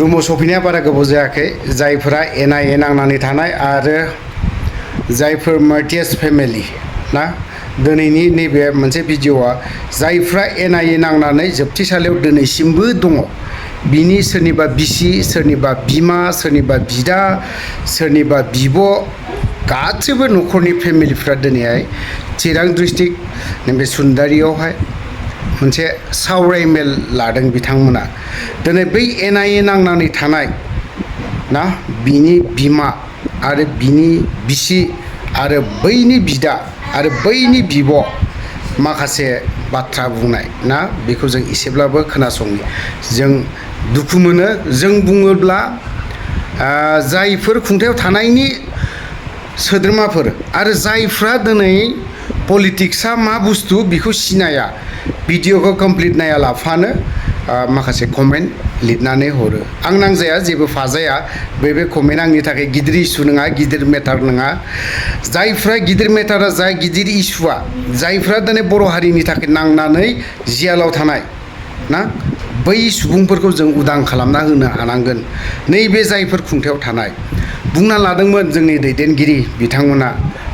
रुमाव सफैनाया बारा गोबाव जायाखै जायफोरा एनआइए नांनानै थानाय आरो जायफोर मार्टियास फेमिलि ना दिनैनि नैबे मोनसे भिडिअआ जायफ्रा एनआइए नांनानै जोबथेसालियाव दिनैसिमबो दङ बिनि सोरनिबा बिसि सोरनिबा बिमा सोरनिबा बिदा सोरनिबा बिब' गासैबो न'खरनि फेमिलिफ्रा दिनैहाय चिरां डिस्ट्रिक्ट नैबे सुन्दारियावहाय मोनसे सावराय मेल लादों बिथांमोना दिनै बै एनआइए नांनानै थानाय ना बिनि बिमा आरो बिनि बिसि आरो बैनि बिदा आरो बैनि बिब' माखासे बाथ्रा बुंनाय ना बेखौ जों एसेब्लाबो खोनासंनि जों दुखु मोनो जों बुङोब्ला जायफोर खुंथायाव थानायनि सोद्रोमाफोर आरो जायफ्रा दिनै पलिटिक्सआ मा बुस्थु बेखौ सिनाया भिडिअखौ कमप्लिट नायालाफानो माखासे कमेन्ट लिरनानै हरो आं नांजाया जेबो फाजाया बे कमेन्ट आंनि थाखाय गिदिर इस्यु नङा गिदिर मेटार नङा जायफ्रा गिदिर मेटारा जाय गिदिर इस्युआ जायफ्रा दिनै बर' हारिनि थाखाय नांनानै जियालाव थानाय ना बै सुबुंफोरखौ जों उदां खालामना होनो हानांगोन नैबे जायफोर खुंथायाव थानाय बुंना लादोंमोन जोंनि दैदेनगिरि बिथांमोना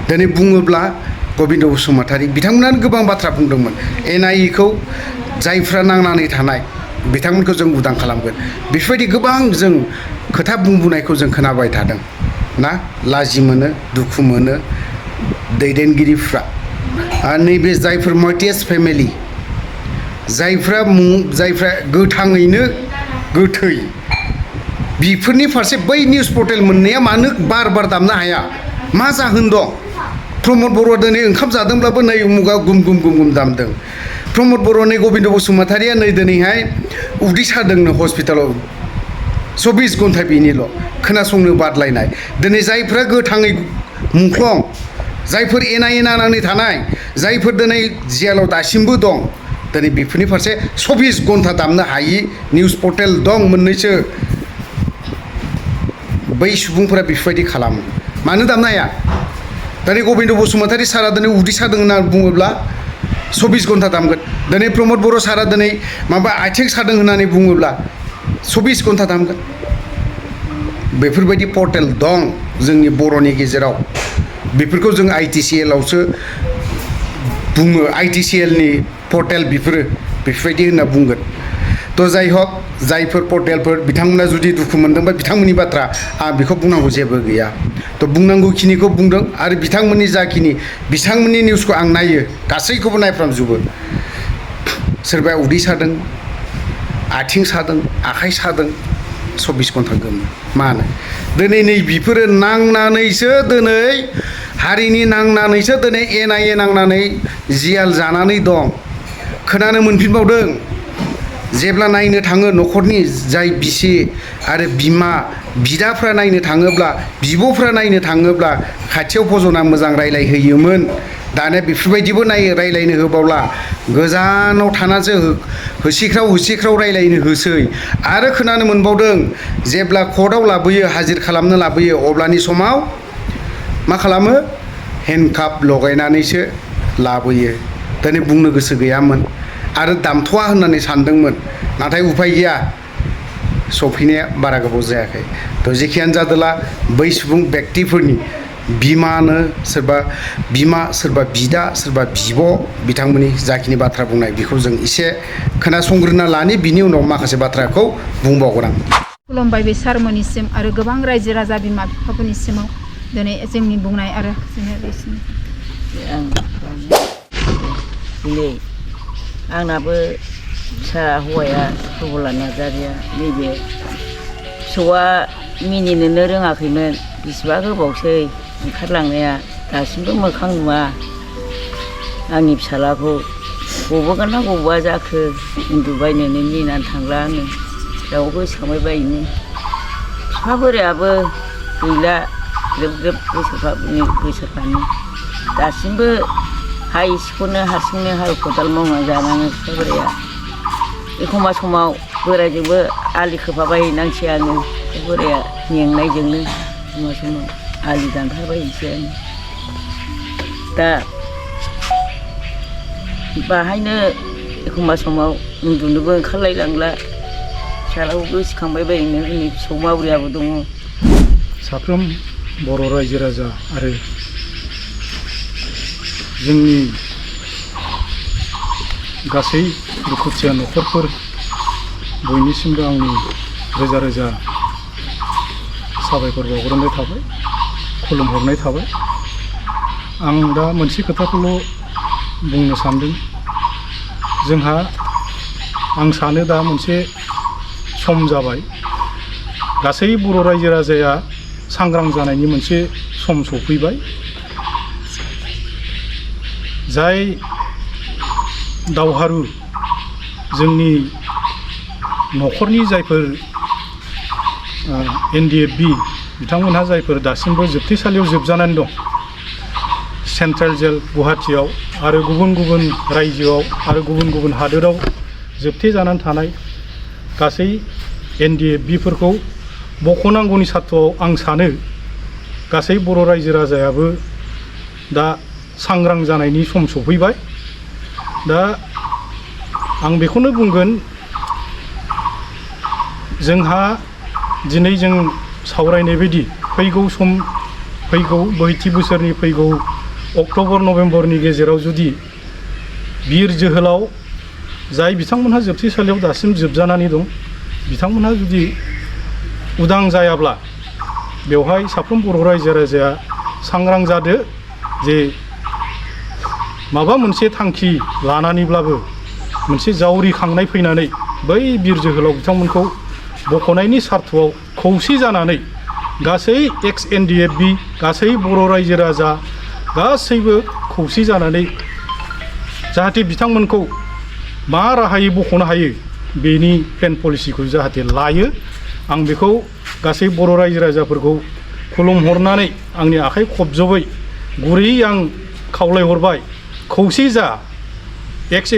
दिनै बुङोब्ला गबिन्द बसुमतारी बिथांमोनानो गोबां बाथ्रा बुंदोंमोन एनआइएखौ जायफ्रा नांनानै थानाय बिथांमोनखौ जों उदां खालामगोन बेफोरबायदि गोबां जों खोथा बुंबोनायखौ जों खोनाबाय थादों ना लाजि मोनो दुखु मोनो दैदेनगिरिफ्रा नैबे जायफोर मार्टियास फेमिलि जायफ्रा गोथाङैनो गोथै बेफोरनि फारसे बै निउस पर्टेल मोननाया मानो बार बार दामनो हाया मा जाहोन दं प्रमद बर'आ दिनै ओंखाम जादोंब्लाबो नै उमुगा गुम गुम गुम गुम दामदों प्रमद बर' नै गबिन्द बसुमतारीया नै दिनैहाय उदै सादोंनो हस्पिटालाव 24 घन्टा बेनिल' खोनासंनो बादलायनाय दिनै जायफ्रा गोथाङै मुंख्लं जायफोर एनआइए नांनानै थानाय जायफोर दिनै जेलाव दासिमबो दं दिनै बेफोरनि फारसे 24 घन्टा दामनो हायि निउस पर्टेल दं मोननैसो बै सुबुंफोरा बेफोरबायदि खालामो मानो दामनो हाया दिनै गबिन्द बसुमतारी सारा दिनै उदै सादों होनना बुङोब्ला 24 घन्टा दामगोन दिनै प्रमद बर' सारा दिनै माबा आथिं सादों होननानै बुङोब्ला 24 घन्टा दामगोन बेफोरबायदि पर्टेल दं जोंनि बर'नि गेजेराव बेफोरखौ जों ITCL आवसो बुङो ITCL नि पर्टेल बेफोरो बेफोरबायदि होनना बुंगोन थ' जाय हक जायफोर पर्टेलफोर बिथांमोना जुदि दुखु मोनदोंबा बिथांमोननि बाथ्रा आं बेखौ बुंनांगौ जेबो गैया थ' बुंनांगौखिनिखौ बुंदों आरो बिथांमोननि जाखिनि बिथांमोननि निउसखौ आं नायो गासैखौबो नायफ्रामजोबो सोरबाया उदै सादों आथिं सादों आखाइ सादों 24 घन्टा गोमो मानो दिनै नै बेफोरो नांनानैसो दिनै हारिनि नांनानैसो दिनै एनआइए नांनानै जियाल जानानै दं खोनानो मोनफिनबावदों जेब्ला नायनो थाङो न'खरनि जाय बिसि आरो बिमा बिदाफ्रा नायनो थाङोब्ला बिब'फ्रा नायनो थाङोब्ला खाथियाव फज'ना मोजां रायलायहोयोमोन दानिया बेफोरबायदिबो रायलायनो होबावला गोजानाव थानासो होसिख्राव रायलायनो होसै आरो खोनानो मोनबावदों जेब्ला कर्टआव लाबोयो हाजिर खालामनो लाबोयो अब्लानि समाव मा खालामो हेन्डकाप लगायनानैसो लाबोयो दिनै बुंनो गोसो गैयामोन आरो दामथ'वा होननानै सानदोंमोन नाथाय उफाय गैया सफैनाया बारा गोबाव जायाखै थ' जेखियानो जादोला बै सुबुं व्यक्तिफोरनि बिमानो सोरबा बिमा सोरबा बिदा सोरबा बिब' बिथांमोननि जाखिनि बाथ्रा बुंनाय बेखौ जों एसे खोनासंग्रोना लानि बिनि उनाव माखासे बाथ्राखौ बुंबावगोन आं खुलुमबाय बे सारमोननिसिम आरो गोबां रायजो राजा बिमा बिफाफोरनिसिमाव दिनै जोंनि बुंनाय आरो दिनै आंनाबो फिसा हौवाया सुबला नार्जारिया नैबे फिसौआ मिनिनोनो रोङाखैमोन बेसेबा गोबावसै ओंखारलांनाया दासिमबो मोखां नुवा आंनि फिसालाखौ गबोगोन ना गबोआ जाखो उन्दुबायनोनो नेनानै थांला आङो दाउ गोसोखांबाय बायनो बिफा बोरायाबो गैला ग्रोब ग्रोब बोसोरफानि दासिमबो हा इसेखौनो हारसिंनो हाल खदाल मावनानै जानाङो बिफा बोराया एखमबा समाव बोरायजोंबो आलि खोफाबायहैनांसै आङो बिफा बोराया मेंनायजोंनो एखमबा समाव आलि दानफाबायनोसै आङो दा बाहायनो एखमबा समाव उन्दुनोबो ओंखारलायलांला फिसालाखौ गोसोखांबाय बायनो उननि फिसौ मावरियाबो दङ। साफ्रोम बर' रायजो राजा आरो जोंनि गासै दुखुथिया न'खरफोर बयनिसिमबो आंनि रोजा रोजा साबायखर बावहरनाय थाबाय, खुलुमहरनाय थाबाय। आं दा मोनसे खोथाखौल' बुंनो सानदों, जोंहा आं सानो दा मोनसे सम जाबाय, गासै बर' रायजो राजाया सांग्रां जानायनि मोनसे सम सफैबाय। जाय दावहारु जोंनि न'खरनि जायफोर NDFB बिथांमोनहा जायफोर दासिमबो जोबथेसालियाव जोबजानानै दं, सेन्ट्रेल जेल गुवाहाटीयाव आरो गुबुन गुबुन रायजोआव आरो गुबुन गुबुन हादोराव जोबथे जानानै थानाय गासै NDFBफोरखौ बख'नांगौनि सार्थआव आं सानो गासै बर' रायजो राजायाबो दा सांग्रां जानायनि सम सफैबाय। दा आं बेखौनो बुंगोन, जोंहा दिनै जों सावरायनाय बायदि फैगौ बोहैथि बोसोरनि फैगौ अक्ट'बर नभेम्बरनि गेजेराव जुदि बिर जोहोलाव जाय बिथांमोनहा जोबथेसालियाव दासिम जोबजानानै दं, बिथांमोनहा जुदि उदां जायाब्ला बेवहाय साफ्रोम बर' रायजो राजाया सांग्रां जादो जे माबा मोनसे थांखि लानानैब्लाबो मोनसे जावरिखांनाय फैनानै बै बिर जोहोलाव बिथांमोनखौ बख'नायनि सार्थआव खौसे जानानै गासै एक्स NDFB गासै बर' रायजो राजा गासैबो खौसे जानानै जाहाथे बिथांमोनखौ मा राहायै बख'नो हायो बेनि प्लेन पलिसिखौ जाहाथे लायो। आं बेखौ गासै बर' रायजो राजाफोरखौ खुलुमहरनानै आंनि आखाइ खबजबै गुरैयै आं खावलायहरबाय, खौसे जा एक्स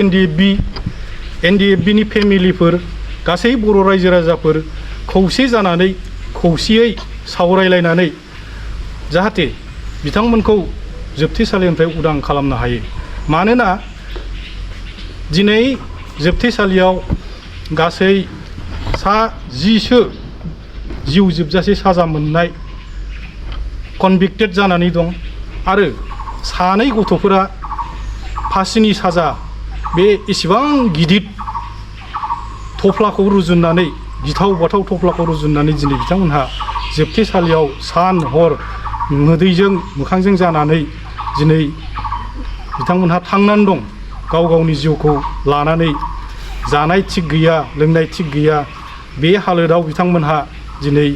NDFBनि फेमिलिफोर गासै बर' रायजो राजाफोर खौसे जानानै खौसेयै सावरायलायनानै जाहाथे बिथांमोनखौ जोबथेसालिनिफ्राय उदां खालामनो हायो। मानोना दिनै जोबथेसालियाव गासै 10सो जिउ जोबजासे साजा मोननाय कनभिक्टेड जानानै दं आरो 2 गथ'फोरा फासिनि साजा, बे इसिबां गिदिर थफ्लाखौ रुजुननानै गिथाव बाथाव थफ्लाखौ रुजुननानै दिनै बिथांमोनहा जोबथेसालियाव सान हर मोदैजों मोखांजों जानानै दिनै बिथांमोनहा थांनानै दं। गाव गावनि जिउखौ लानानै जानाय थिग गैया, लोंनाय थिग गैया, बे हालोदाव बिथांमोनहा दिनै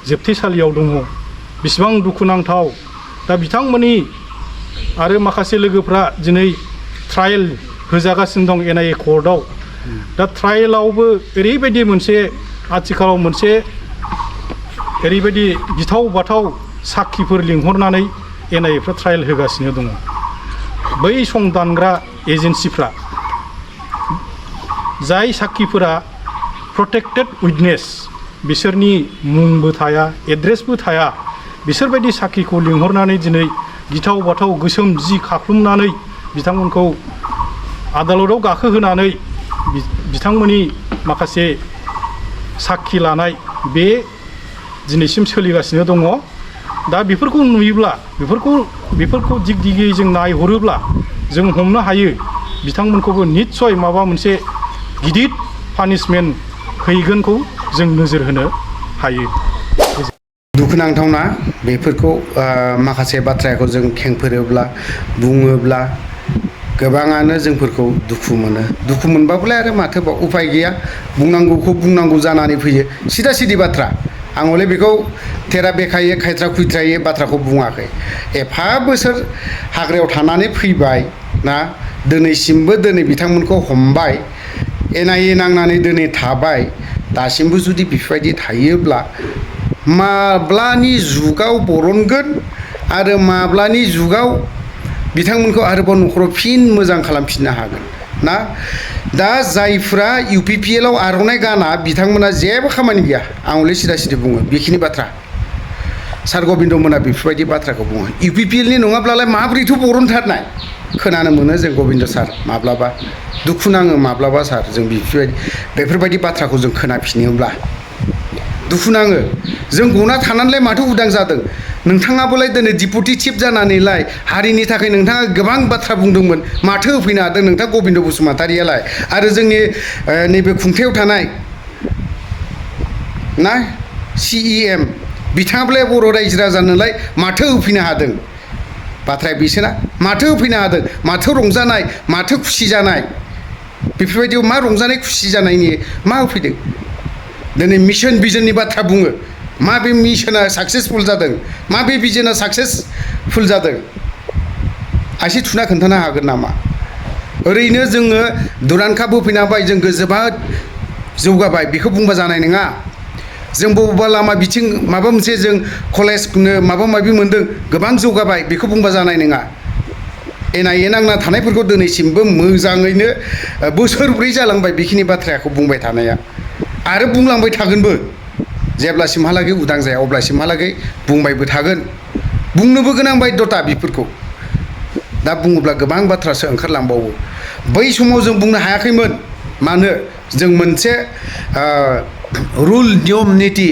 जोबथेसालियाव दङ। बेसेबां दुखुनांथाव। दा बिथांमोननि आरो माखासे लोगोफ्रा दिनै ट्रायल होजागासिनो दं NIA कर्टआव। दा ट्रायलावबो ओरैबायदि मोनसे आथिखालाव मोनसे ओरैबायदि गिथाव बाथाव साखिफोर लिंहरनानै NIAफ्रा ट्रायल होगासिनो दङ। बै संदानग्रा एजेन्सिफ्रा जाय साखिफोरा प्रटेक्टेड उइटनेस, बिसोरनि मुंबो थाया, एड्रेसबो थाया, बिसोरबायदि साखिखौ लिंहरनानै दिनै गिथाव बाथाव गोसोम जि खाख्लुमनानै बिथांमोनखौ आदालताव गाखोहोनानै बिथांमोननि माखासे साखि लानाय बे दिनैसिम सोलिगासिनो दङ। दा बेफोरखौ नुयोब्ला बेफोरखौ दिग दिगै जों नायहरोब्ला जों हमनो हायो बिथांमोनखौबो निस्सय माबा मोनसे गिदिर पानिशमेन्ट हैगोनखौ जों नोजोर होनो हायो। दुखुनांथावना बेफोरखौ माखासे बाथ्राखौ जों खेंफोरोब्ला बुङोब्ला गोबाङानो जोंफोरखौ दुखु मोनो। दुखु मोनबाबोलाय आरो माथोबाव उफाय गैया, बुंनांगौखौ बुंनांगौ जानानै फैयो। सिदा सिदि बाथ्रा, आं हले बेखौ थेरा बेखायै खायथ्रा खुयथ्रायै बाथ्राखौ बुङाखै। एफा बोसोर हाग्रायाव थानानै फैबाय ना, दिनैसिमबो बिथांमोनखौ हमबाय, NIA नांनानै दिनै थाबाय, दासिमबो जुदि बेफोरबायदि थायोब्ला माब्लानि जुगाव बरनगोन आरो माब्लानि जुगाव बिथांमोनखौ आरोबाव न'खराव फिन मोजां खालामफिननो हागोन ना। दा जायफ्रा UPPL आव आर'नाइ गाना बिथांमोना जेबो खामानि गैया, आं हले सिदा सिदि बुङो बेखिनि बाथ्रा। सार गबिन्द मोना बेफोरबायदि बाथ्राखौ बुङो। UPPL नि नङाब्लालाय माबोरैथ' बरनथारनाय खोनानो मोनो जों गबिन्द सार माब्लाबा दुखु नाङो माब्लाबा सार जों बेफोरबायदि बाथ्राखौ जों खोनाफिनोब्ला दुखु नाङो जों गना थानानैलाय माथो उदां जादों नोंथाङाबोलाय दिनै डिपुटि चिफ जानानैलाय हारिनि थाखाय नोंथाङा गोबां बाथ्रा बुंदोंमोन माथो होफैनो हादों नोंथां गबिन्द बसुमतारियालाय आरो जोंनि नैबे खुंथायाव थानाय ना CEM बिथाङाबोलाय बर' रायजो राजानोलाय माथो होफैनो हादों बाथ्राया बिसोरना माथो होफैनो हादों माथो रंजानाय माथो खुसि जानाय बेफोरबायदियाव मा रंजानाय खुसि जानायनि मा होफैदों दिनै मिशन भिजननि बाथ्रा बुङो मा बे मिशना साक्सेसफुल जादों मा बे भिजना साक्सेसफुल जादों आसि थुना खोन्थानो हागोन नामा ओरैनो जोङो दुरान्ड काप होफैनो हाबाय जों जोबोद जौगाबाय बेखौ बुंबा जानाय नङा जों बबेबा लामा बिथिं माबा मोनसे जों कलेजनो माबा माबि मोन्दों गोबां जौगाबाय बेखौ बुंबा जानाय नङा एना नांना थानायफोरखौ दिनैसिमबो मोजाङैनो बोसोरब्रै जालांबाय बेखिनि बाथ्राखौ बुंबाय थानाया आरो बुंलांबाय थागोनबो जेब्लासिमहालागै उदां जाया अब्लासिमहालागै बुंबायबो थागोन बुंनोबो गोनां बायधता बेफोरखौ दा बुङोब्ला गोबां बाथ्रासो ओंखारलांबावो बै समाव जों बुंनो हायाखैमोन मानो जों मोनसे रुल नियम निति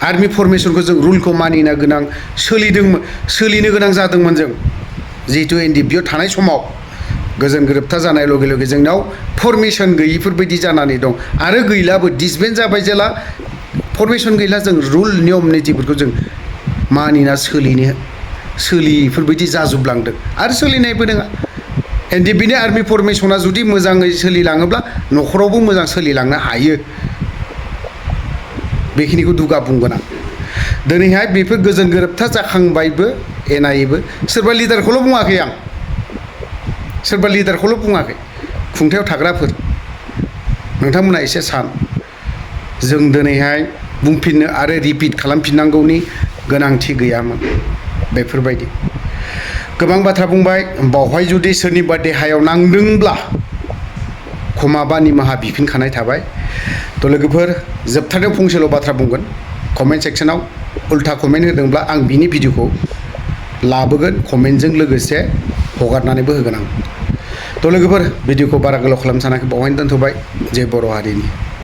आर्मि फर्मेशनखौ जों रुलखौ मानिनो गोनां सोलिनो गोनां जादोंमोन जों जिहेतु NDPआव थानाय समाव गोजोन गोरोबथा जानाय लगे लगे जोंनाव फर्मेशन गैयिफोरबायदि जानानै दं आरो गैलाबो डिसबेन्ड जाबाय जेला फर्मेशन गैला जों रुल नियम नितिफोरखौ जों मानिना सोलियिफोरबायदि जाजोबलांदों आरो सोलिनायबो नङा NDPनि आर्मि फर्मेशना जुदि मोजाङै सोलिलाङोब्ला न'खरावबो मोजां सोलिलांनो हायो बेखिनिखौ दुगा बुंगोन आं दिनैहाय बेफोर गोजोन गोरोबथा जाखांबायबो NIAबो सोरबा लिडारखौल' बुङाखै आं सोरबा लिडारखौल' बुङाखै खुंथायाव थाग्राफोर नोंथांमोना एसे सान जों दिनैहाय बुंफिननो आरो रिपिट खालामफिननांगौनि गोनांथि गैयामोन बेफोरबायदि गोबां बाथ्रा बुंबाय बावहाय जुदि सोरनिबा देहायाव नांदोंब्ला क्षमा बा निमाहा बिफिनखानाय थाबाय थ' लोगोफोर जोबथारनायाव फंसेल' बाथ्रा बुंगोन कमेन्ट सेक्सनाव उल्था कमेन्ट होदोंब्ला आं बिनि भिडिअखौ लाबोगोन कमेन्टजों लोगोसे हगारनानैबो होगोन आं थ' लोगोफोर भिडिअखौ बारा गोलाव खालामनो सानाखै बावहायनो दोनथ'बाय जय बर' हारिनि